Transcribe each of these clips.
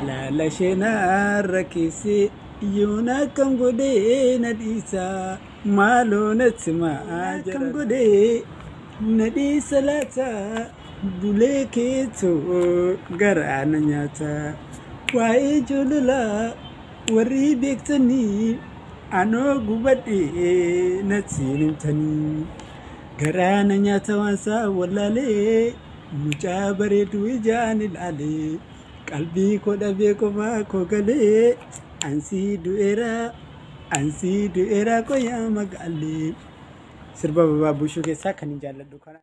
Jaalala isheenarra keessee yoon akkam godhee na dhiisa, maaloo natti maa akkam godhee na dhiisa laata, bulee keetoo garaa na nyaata. Waa'ee jaalalaa warri beektanii anoo gubadhee natti himtanii. Garaa na nyaata waan isaa wallaalee, mucaa bareedu ijaan ilaalee, qalbii koo dhabee qofaa koo galee, ansii du'eera, ansii du'eera qoyaa magaalee. Sirba Babaa keessaa kan hin jaalladhu kana.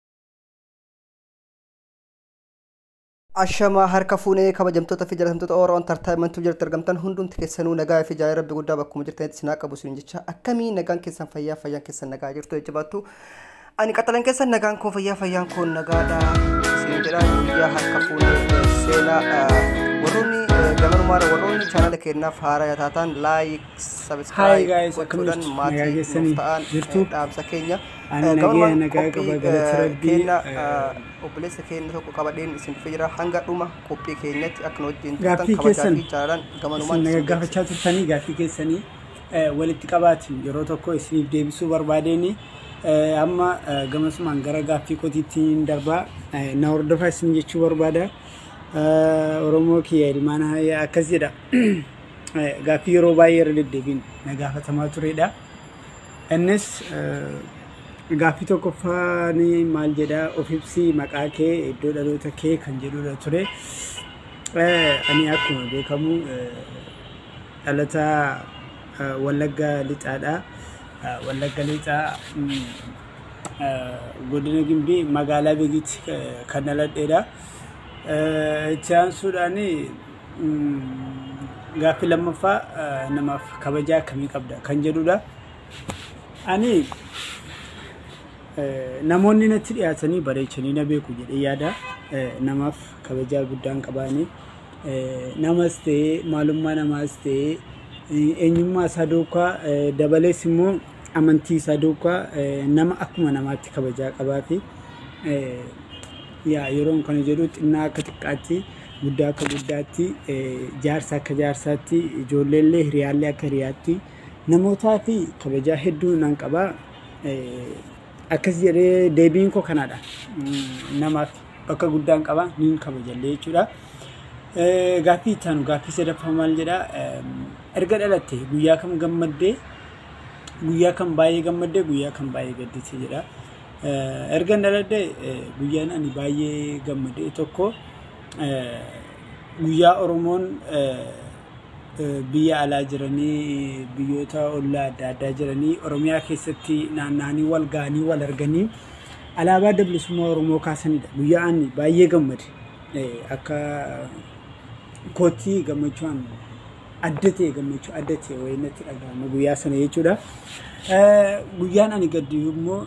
Ashamaa, harka fuunee, kabajamtoota fi jaalatamtoota Oromoo Entertainment jirti argamtan hundumti keessanuu, nagaa fi jaalala Rabbi guddaa bakkuma jirtanitti isin haa qabu isin jecha. Akkamii nagaan keessan, fayyaa fayyaan keessan nagaa jirtu jajjabaattu? Ani qaxalan keessan nagaan koo fayyaa, fayyaan koo nagaadha isin jedha. Guyyaa harka fuunee seenaa warroonni gamanumaadha. Warroonni chaanala keenyaaf haaraa taatan like, Hi guys, subscribe akkam gochuudhaan jirtu? maatii Nagaa nuuf keessanii ta'an jirtu? Dhaamsa keenya. Ani nagaya nagaa qaba, galata Rabbii. Keenya obboleessa keenya tokko qabadheen isin dhufee jira. Hanga dhuma qophii keenyatti akka nu wajjin turtan Gaaffii kabajaa keessan fi jaalalaan gamanumaan isin isin beeksisa. gaafachaa turtanii, gaaffii keessanii walitti qabaatiin yeroo tokko isiniif deebisuu barbaadeen amma gamasumaan gara gaaffii kootiitti hin darbaa, na hordofaa isin jechuu barbaada. Oromoo kiyya ilmaan hayyaa akkas jedha. Gaaffii yeroo baay'ee irra deddeebiin na gaafatamaa turedha. Innis gaaffii tokkoffaan maal jedhaa? Of ibsi, maqaa kee, iddoo dhaloota kee kan jedhudha ture. Ani akkuma beekamu dhalataa Wallagga Lixaadha. Wallagga Lixaa, godina Gimbii, magaalaa Beegitti kan dhaladheedha. Itti aansuudhaan gaaffii lammaffaa namaaf kabajaa akkamii qabda kan jedhudha. Ani namoonni natti dhiyaatanii bareechanii na beeku jedhee yaada. Namaaf kabajaa guddaan qabaani. Namas ta'ee, maalummaa namaas ta'ee, eenyummaa isaa duukaa, dabalees immoo amantii isaa duukaa, nama akkuma namaatti kabajaa qabaafi. Yaa, yeroon kana jedhu xinnaa akka xiqqaatti, guddaa akka guddaatti, jaarsa akka jaarsaatti, ijoolleellee hiriyaallee akka hiriyaatti namootaa fi kabajaa hedduu nan qabaa. Akkas jedhee deebiin koo kanaadha. Namaaf bakka guddaan qaba, niin kabajallee jechuudha. Gaaffii itti aanu, gaaffii sadaffaa maal jedhaa? Erga dhalatte guyyaa kam gammaddee, guyyaa kam baay'ee gammaddee, guyyaa kam baay'ee gaddite jedha. Erga dhaladhe guyyaan ani baay'ee gammadee tokko guyyaa Oromoon biyya alaa jiranii, biyyoota ollaa adda addaa jiranii, Oromiyaa keessatti naanna'anii wal ga'anii wal arganii alaabaa Adda Bilisummaa Oromoo kaasanidha. Guyyaa ani baay'ee gammade. Akka kootti gammachuu adda ta'e, gammachuu adda ta'e wayii natti dhaga'ama guyyaa sana jechuudha. Guyyaan ani gaddu immoo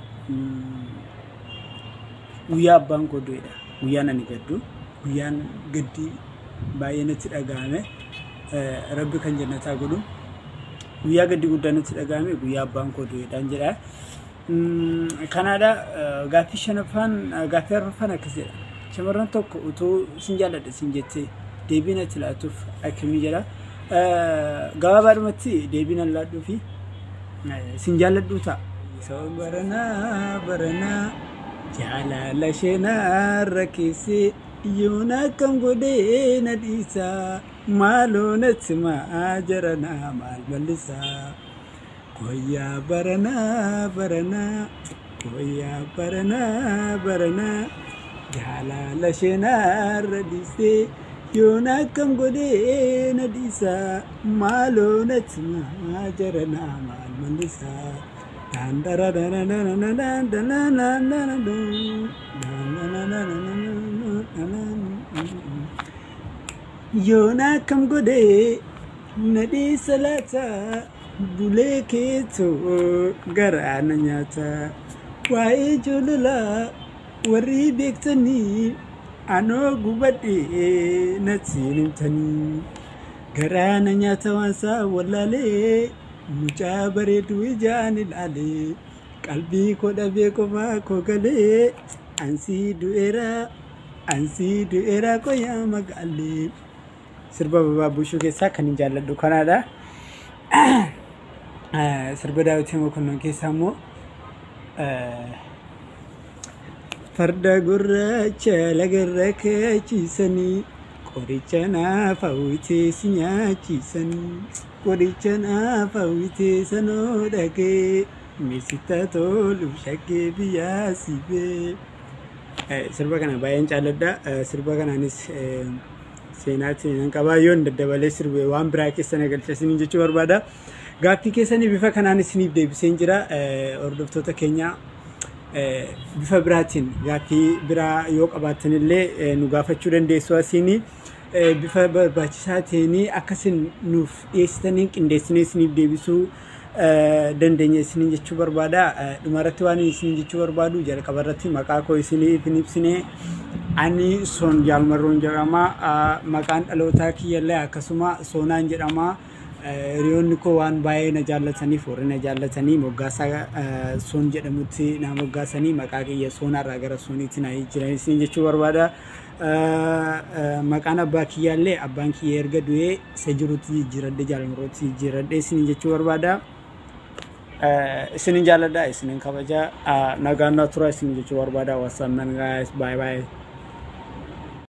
guyyaa abbaan koo du'edha. Guyyaan ani gaddu, guyyaan gaddi baay'ee natti dhaga'ame. Rabbi kan jannataa godhu. Guyyaa gaddi guddaan natti dhaga'ame guyyaa abbaan koo du'edhaan jedha. Kanaadha. Gaaffii shanaffaan, gaaffii arfaffaan akkas jedha. Shamarran tokko utuu sin jaalladha sin jettee deebii natti laatuuf akkamii jedha. Gabaabaadhumatti deebii nan laadhuu fi sin jaalladhuu ta'a. Sababa baranaa baranaa jaalala isheenarra keessee yoon akkam godhee na dhiisa, maaloo natti maa jaranaa maal bal'isaa. Koyyaa baranaa baranaa, koyyaa baranaa baranaa, jaalala isheenarra dhiisee yoon akkam godhee na dhiisa, maaloo natti maa jaranaa maal mallisaa. Yoon akkam godhee na dhiisa laata, bulee keetoo garaa na nyaata. Waa'ee jaalalaa warri beektanii anoo gubadhee natti himtanii. Garaa na nyaata waan isaa wallaalee, mucaa bareedu ijaan ilaalee, qalbii koo dhabee qofaa koo galee, ansii du'eera, ansii du'eera qoyaa magaalee. Sirba Abbabaa keessaa kan hin jaalladhu kanaadha. Sirba Daawwitii Mokonnon keessaa immoo farda gurraacha lagarra kaachisanii, qoricha naaf hawwitee si nyaachisanii, qoricha naaf hawwitee sanoo dhagee miisitta toluuf shaggee biyyaa sibee. Sirba kana baay'een jaalladha. Sirba kanaanis seenaatti nan qabaa, yoon daddabalee sirbe waan biraa keessa na galcha isiniin jechuu barbaada. Gaaffii keessanii bifa kanaan isiniif deebiseen jira. Hordoftoota keenya, bifa biraatiin gaaffii biraa yoo qabaattan illee nu gaafachuu dandeessu asiin. Bifa barbaachisaa ta'een akkasin nuuf dhiyeessitanii qindeessinee isiniif deebisuu dandeenya isiniin jechuu barbaada. Dhumarratti waan isiniin jechuu barbaadu, jalqabarratti maqaa koo isiniif hin ibsine. Ani Soon Jaalmarroon jedhama. Maqaan dhalootaa kiyyallee akkasuma Soonaan jedhama. Hiriyoonni koo waan baay'ee na jaallataniif, warri na jaallatanii moggaasaa Soon jedhamutti na moggaasanii, maqaa kiyya Soonaarraa gara Sooniitti na jijjiiran isiniin jechuu barbaada. Maqaan abbaa kiyyaallee abbaan kiyya erga du'ee isa jirutti jijjiiradhe, Jaalmarrootti jijjiiradhe isiniin jechuu barbaada. Isinin jaalladha, isinin kabaja, nagaan naa tura isinin jechuu barbaada. What's up, man, guys? Bye bye.